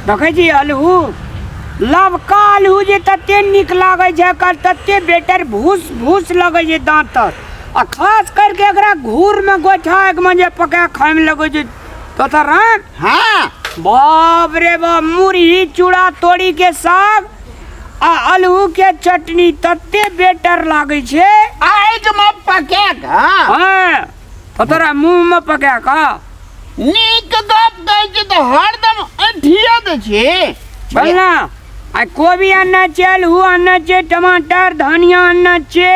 देखै छी अल्हू लवका अल्हू जे तते नीक लागै छै एकर तते बेटर भूस भूस लगै छै दाँत तर आ खास करके एकरा घूरमे गोइठा एकमे जे पका खायमे लगै छै तथा राम। हाँ। बाप रे बाप, मुरही चूड़ा तोरी के साग आ आलू के चटनी तते बेटर लागै छै। आगि में पका कऽ। हाँ, तो तोरा मुंह में पका कऽ। नीक गप कहै छी तऽ हरदम ऐंठिए दै छी। चल ना, आ कोबी आनने छै, आलू आनने छै, टमाटर धनिया आनने छै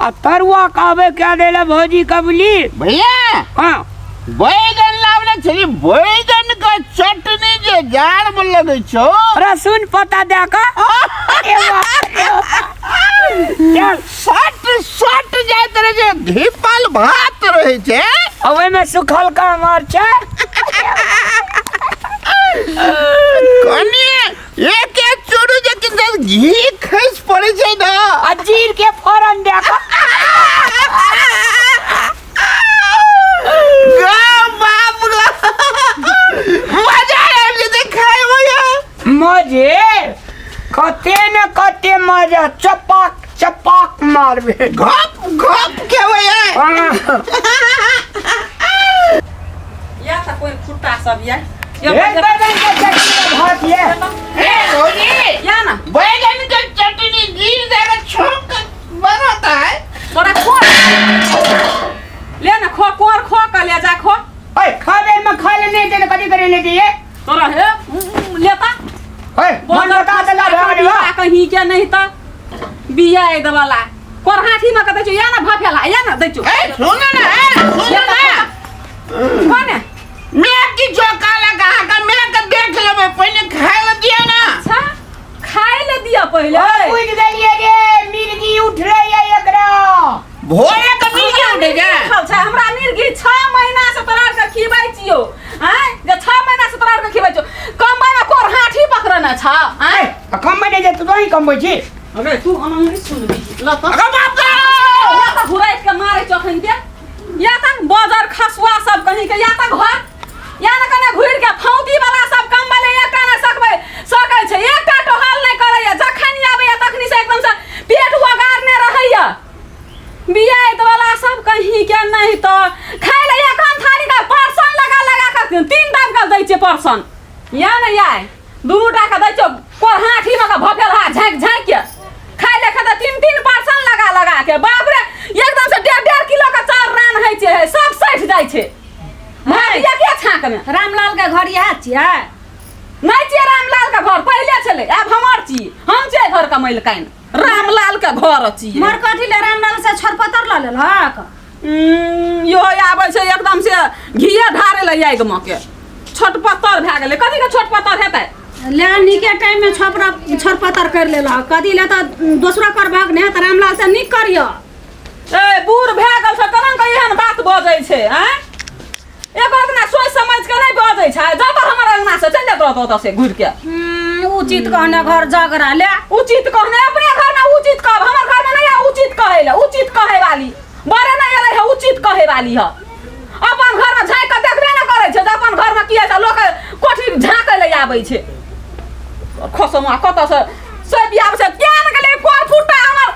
आ तरुआ कहबे कए दै लए भौजी कबली। भैया। हाँ। बैगन लाबने छली, बैगन के चटनी जे जाड़ में लगै छौ। रसुन पत्ता दए कऽ। अरे बाप रे बाप। चल। सट सट जाइत रहै छै, धीपल भात रहै छै। आ ओहिमे सुखल का मरचा। कनि एक एक चूरू जे कि जब घी खसि पड़ै छै ने। आ जीर के फोरन दए कऽ। गा बाप गा, मजा आबि जेतै खायमे यौ। मजे कते ने कते मजा, चपाक चपाक मारबे। घप घप खेबै यै। हाँ। या तऽ कोई फुट्टा सब या। एक बैगन के चटनी में भात ये। ए भौजी। या ना। बैगन के चटनी घी दे के छौंक के बनाता है। तोरा खो ले ना, खो कोर खो के ले जा खो। ओए खाबे में खा ले नहीं ते कथी करे ले दिए। तोरा हे लेता। ओए मन बता देला भए गेल बा। कहीं के नहीं त बिया ए दवाला कोरहाठी में कदै छौ या ना भफेला या ना दै छौ। ए सुन ना, ए सुन ना। कौन है? मैं की चौका लगा के मैं के देख लेबै, पहिले खाय ले दिया ना। अच्छा खाय ले दिया पहिले। ओ बुझ गेलिए रे, मिर्गी उठले ये एकरा। भोरे के मिर्गी उठे जा। उठल छै हमरा मिर्गी, 6 महीना से तोरा के खिबै छियो। आंय जे 6 महीना से तोरा के खिबै छियो, कमबै में कोरहाठी पकड़ने छ। आंय आ कमबै नै जे तू तोही कमबै छी। अरे तू अना नहीं सुनबी ल त। अरे बाप रे। या त घुराइत के मारै छौ अखन के। या त बजर खसुआ सब कहीं के, या त घर या न कने घुरि के फौती वाला सब कमबै ले एकटा नै सकबै सकै छै, एकटा टहल नै करैया, जखन आबैया तखनी से एकदम से पेट ओगारने रहैया। बियाइत वाला सब कहीं के नहीं त खाइ ले एखन थारी का परसन लगा लगा के 3 दाम के दै छै परसन। या न याय दुनू टा के दै छौ कोरहाठी में के भफेल हा झाँकि झाँकि के खाइ ले खेतै 3-3 परसन लगा लगा के। बाप रे एकदम से 1.5-1.5 किलो के चाउर रान होइ छै, सब सठि जाइ छै। भातिया के छाँक में। रामलाल के घर इएह छियै? नहि छियै रामलाल के घर, पहिले छलै, आब हमर छी, हम छियै घर के मालिकाइन, रामलाल के घर छियै। मर कथी ले रामलाल से छरपतर लऽ लेलहक? इहो आबै छै एकदम से घीए ढारे लए आगि मे के छोट पत्तर भए गेलै। कथी के छोट पत्तर हेतै? ले नीके टाइम में छपरा छरपतर कर लेलहक, कथी ले तऽ दोसरा करबहक नहि तऽ रामलाल से नीक करियह। ए बूढ़ भए गेल छै तखन के एहन बात बजै छै। आँय एको अंगना सोच समझ के नहीं बजै छै, जा तऽ हमर अंगना से चलि जाइत रहत ओतऽ से घुरि के। उचित कहने घर झगड़ा ले। उचित कहने अपने घर में उचित कहब, हमर घर में नहीं है उचित कहै ले, उचित कहै वाली बड़े नहीं एलै है, उचित कहै वाली है। अपन घर में झाँकि के देखबे नहि करै छै जे अपन घर में की होइ छै, लोक कोठी झाँकै ले आबै छै। खसमा कतऽ से से बियाह छै किया ने गेलै कोर फुट्टा हमर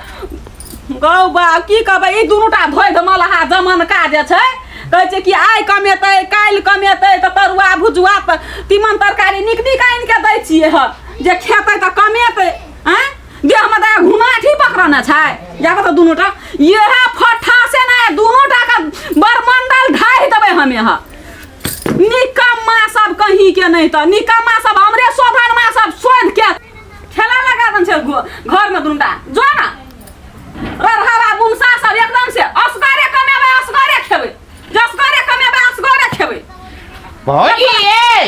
गौ बा की कहबै। ई दुनूटा धोइ धमलहा जमनका जे छै कहै छै कि आइ कमेतै काल्हि कमेतै तऽ तरुआ भुजुआ तऽ तीमन तरकारी नीक नीक आनि कऽ दै छियै हँ जे खेतै तऽ कमेतै। आँय देहमे तऽ घुमाठी पकड़ने छै जाकऽ तऽ दुनूटा इएह फट्ठा से ने दुनूटा के बरमंडल ढाहि देबै हम यहाँ। निकम्मा सब कहीं के नहीं तऽ निकम्मा सब हमरे शोधनमा सब शोध के ठेला लगा देन छै घर में दुनूटा जो ना ररहरा बुमसा सब एकदम से असगरे कमेबै असगरे खेबै, असगरे कमेबै असगरे खेबै। भौजी ये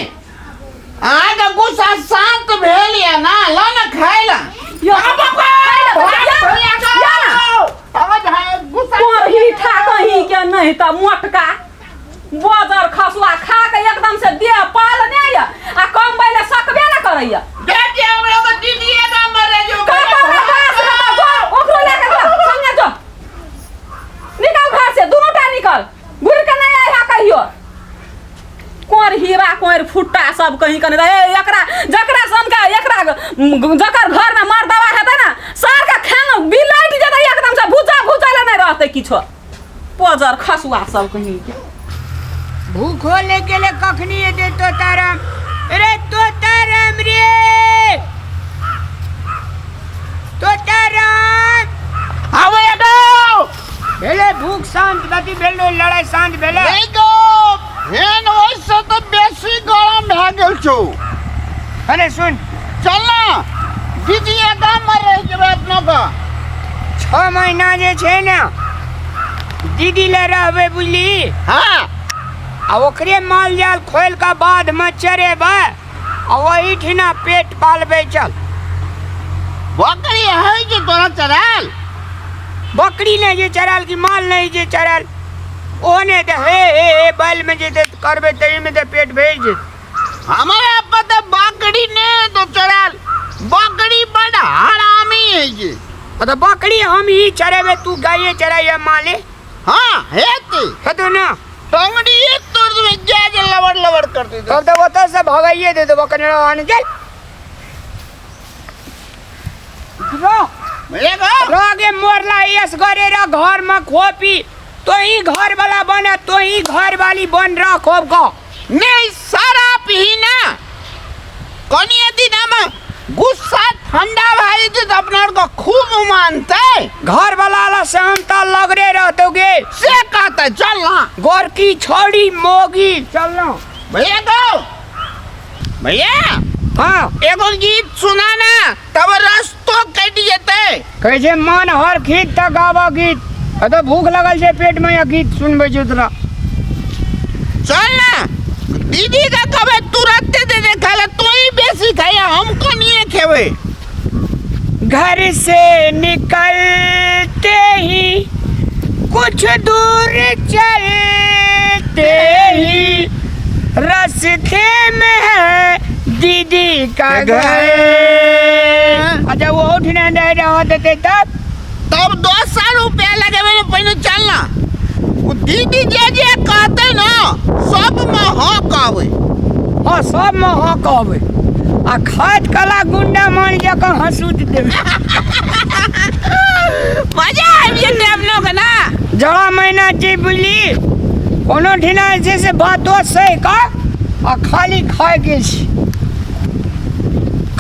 अहाँके गुस्सा शांत भेल या ना, ल ना खाय ला। यो, कोरही ठा कहीं के नहीं तऽ मोटका बजर खसुआ खा के एकदम से देह पाल नहीं या आ कमबै ले सकबे न करैया। कतऽ ने बास हेतौ, जो, ओकरो लए के जो, संगे जो। निकल घर से, दुनू टा निकल, घुरि के नहीं आइहा कहियो। कोर हीरा कोर फुट्टा सब। सब कहीं कने ए एकरा जकरा सन के एकरा जकर घर में मर्दवा हेतै ना सार के खेंग बिलट जेतै एकदम से भुजा भुजा ले नहीं रहतै किछो पजर खसुआ सब कहीं के भूखो ले गेले कखनी एते तोताराम रे तोताराम रे तोताराम आवे गो भेले भूख शांत गति भेलो लड़ाई शांत भेले नहीं गो हेन ओइसे तऽ बेसी गरम भए गेल छौ अरे सुन चल ना दीदी गाम में रहि जेबै अपना का 6 महीना जे छै ने दीदी ले रहबै बुझली हाँ आ ओकरे माल जाल खोल के बाद में चरेबै आ ओहिठिना पेट पालबै चल बकरी है जे तोरा चराल बकरी नहि जे चराल कि माल नहि जे चराल ओ नहि तऽ हे हे हे बैल में जे तऽ करबै ताहिमे तऽ पेट भरि जेतै हमारा पता बकरी ने तो चराल बकरी बड़ हरामी है जे तऽ बकरी हम ही चरेबै तू गाये चराइए माले हाँ हेते हेतौ ने टंगड़ी तोड़ देबै जा जे लबड़ लबड़ कर दे तब तऽ ओतऽ से भगाइए दे देबो कने आने चल रह भैया गो रह गे मोरला एसगरे रह घर में खोपी तो ही घर वाला बने तो ही घर वाली बन रह खोप को नहीं सारा पी ना कनी दिन में गुस्सा ठंडा भए जेतै तऽ अपना आरके खूब मानतै घर वाला ला शांता लगरे रहतो गे से कहतै चल ना गोरकी छोड़ी मोगी चल ना भैया गो भैया हाँ एगो गीत सुना ना तब रस्तो कटि जेतै कहै छै मन हर खीत तऽ गाबऽ गीत आ तऽ भूख लगल छै पेट में या गीत सुनबै छै तोरा चल ना दीदी का कहबै तुरंते दे दे खाला तू ही बेसी खाया हम कनिए खेबै घर से निकलते ही कुछ दूर चलते ही रास्ते में है दीदी का घर अच्छा वो उठने नहीं रहा देते तब तब 200 रुपया लगेबै ने पहिने चल ना ओ दीदी जे जे कहतै ना सब में हाँ कहबै हाँ सब में हाँ कहबै आ खाइत कला गुंडा मान जकाँ हंसूत देबै मजा आबि जेतै अपनो के ना जड़ा महीना छै बुझली कोनो ठिना जे छै से बातो सही कऽ आ खाली खायके छै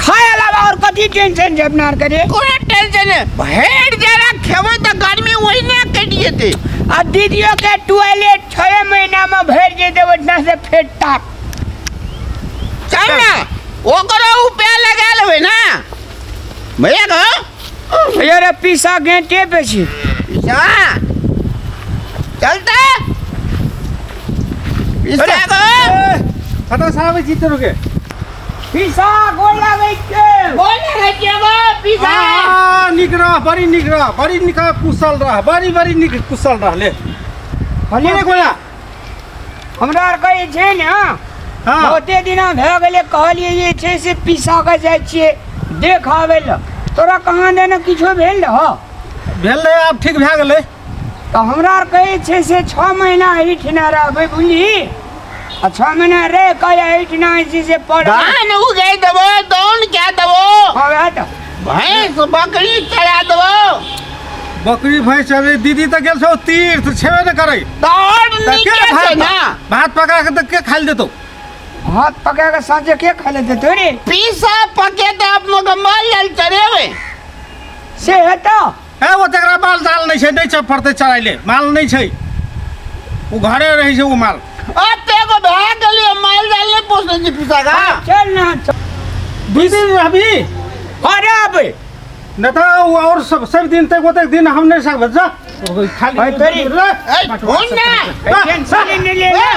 खाय अलावा आओर कथी टेंशन छै अपना आरके रे कोनो टेंशन नहि भरि जरा खेबै तऽ गर्मी ओहिना कटि जेतै आ दीदियो के टॉयलेट 6 महीनामे भरि जेतै ओहिठिना से फेर टाप चल ना ओकरो उपाय लगा लेबै ना भैया गो यार पीसा गेटे पे छी पीसा चलता पीसा गो कतऽ से आबै छी तोरो के पीसा गोर लागै छै बोल रहे छियै गो पीसा आ, नीक रह बड़ी नीक रह बड़ी नीक कुशल रह बड़ी बड़ी नीक कुशल रह ले भले कोना हमरा आर के जे छै ने बहुते दिना भए गेलै कहलियै जे छै से पीसा के जाइ छियै देख आबै लए तोरा कहाँ देने किछो भेल रहौ भेल रहै आब ठीक भए गेलै तऽ हमरा आर कहै छै से 6 महीना एहिठिना रहबै बुझली आ 6 महीना रहि कऽ एहिठिना जे छै से पढ़ धान उगाइ देबो दौन कए देबो हँ वएह तऽ भैंस बकरी चरा देबो बकरी भैंस अरे दीदी तऽ गेल छौ तीर्थ छेबे ने करै तऽ आओर तऽ के नीके छै भात ना भात पका के तऽ के खाइ लए देतौ हाथ पका कऽ साँझे के खाइ लए देतौ रे पीसा पके तऽ अपनो के माल जाल चरेबै से हेतौ ए ओ तकरा माल जाल नहि छै नहि छै पड़तै चराइ ले माल नहि छै ओ घरे रहै छै ओ माल अब एगो भए गेलियै माल जाल नहि पोसने छी पीसा का चल ना 2 दिन रहबी अरे आबै नहि तऽ ओ आओर सब सब दिन तक ओतेक दिन हम नहि सकबै जा ओ खाली ओए तोरी। रे, ए फोन ना टेंशन नहि ले ले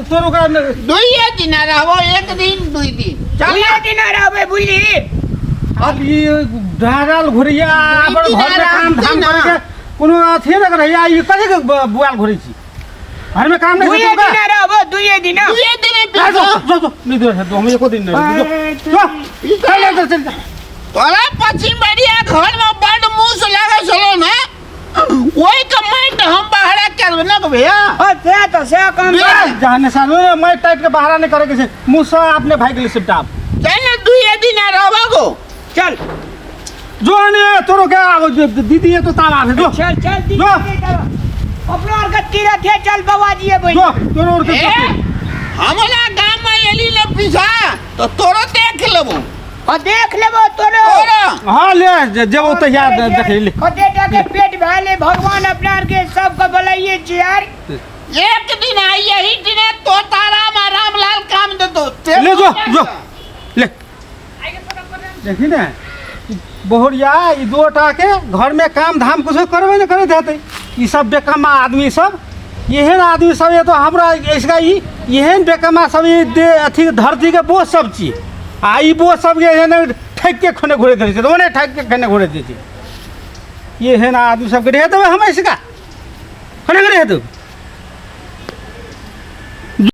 तोर ओकरा नहि- दुइये दिन रहबो एक दिन दुइ दिन चल दुइये दिन रहबै बुझली आब ई ढारल घुरैया आब दिन घरमे काम आराम धाम से ना। करैके कोनो अथिए नहि करैया ई कथी के बुआल घुरै छी घरमे काम नहि दुइये छै दिन रहबो दुइये दिन दुइये दिन जा पीसा जो जो नहीं दे हम एको दिन नहीं जो जो चल चल चल तोरा पश्चिम बरिया घर में बड मूस लागल छलो ने ओहि के माटि हम बहरा करबै ने गो भैया। हाँ से तऽ से काम बे। जहाँ सालो माटि टाइट के बहरा नहीं करे के छै, मुँह से अपने भागि गेलै सिपटा। चल ने दुइये दिन रहबा गो। चल जो ने तोरो के आबो दीदी ये तो ताला आबे जो। चल चल दीदी जो। अपना आर के तीरथ है, चल बाबा जी है जो तोरो और के ए, हमरा गाम में एली ने पीछा तो तोरो देख लेबो। आ देख लेबो तोरो। तोरो। हाँ ले जेबो तो याद देख ले। कते टा के पेट भले भगवान अपना आर के सबके बोलाइए छी यार। एक दिन आई यही दिने तो ताराम रामलाल काम दे दो। ले जो जो ले देखी ने बहुरिया ई दो टा के घर में काम धाम कुछ करबे ने करैत हेतै। ई सब बेकमा आदमी सब, एहन आदमी सब ये तो हमरा इसका ई एहन बेकमा सब ई दे अथी धरती के बोझ सब छी। आ ई बोझ सब के एहन ठकि के खोने घुरैत रहै छै, तऽ ओने ठकि के खेने घुरैत रहै छै। एहन आदमी सबके रहे देबै हम इसका खोने के रहे देबै।